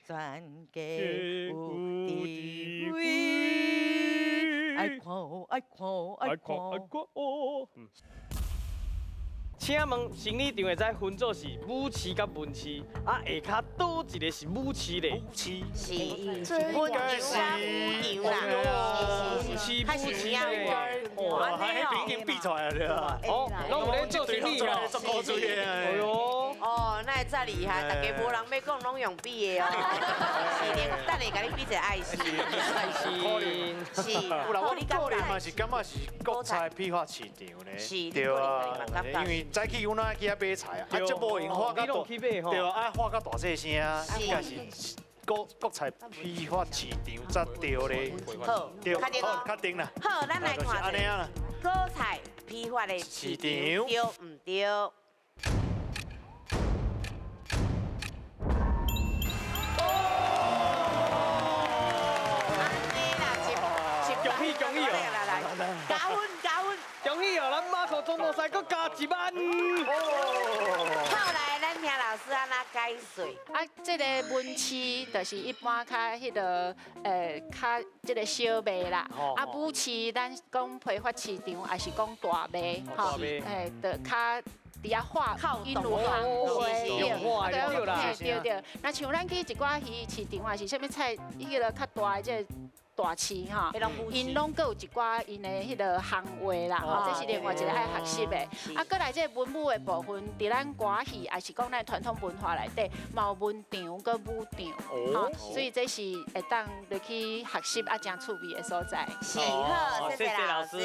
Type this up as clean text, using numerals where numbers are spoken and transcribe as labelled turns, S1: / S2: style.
S1: 全家有智慧。愛看哦，愛看哦，愛看哦。
S2: 請問生理場會使分做是武市佮文市，啊下跤佗一个是武市咧？
S3: 武市
S4: 是文場啊，武場啦，
S2: 文市武市咧。
S3: 哦，彼已經比出來了。
S2: 哦，攏有咧做生理哦，
S3: 做古錐的。
S2: 哎喲，
S4: 哦，那會遮厲害，大家無人欲講，攏用比的哦。是的，等下共你比一个愛心。
S2: 愛心。
S4: 是。
S3: 有啦，我個人嘛是感覺是果菜批發市場咧。
S4: 是。
S3: 對啊，因為早起阮愛去遐買菜啊，啊，足無閒喊較大，對啊，愛喊較大細聲啊，應該是果菜批發市場才對咧。
S4: 好，
S3: 對，
S4: 確定
S3: 好，確定啦。
S4: 好，咱來看
S3: 按呢啦。
S4: 果菜批發的市場對毋對？哦，按呢啦，
S2: 恭喜恭喜哦！
S4: 來來，加分加分！
S2: 恭喜哦，咱馬可總決賽閣加1萬。
S4: 好來，咱聽老師按怎解說。
S5: 啊，這个文市就是一般較彼个，較這个小賣啦。啊，武市咱講批發市場，也是講大賣，
S2: 吼，
S5: 就較佇遐畫，𪜶有行貨，對對對。若像咱去一寡魚市場，還是啥物菜，彼个較大的這個大市吼，𪜶攏閣有一寡𪜶的彼个行話啦，吼，這是另外一个愛學習的。啊，閣來這個文武的部分，佇咱歌戲，也是講咱傳統文化內底，嘛有文場閣武場，吼，所以這是會當入去學習啊，誠趣味的所在。
S4: 是，好，謝謝老師。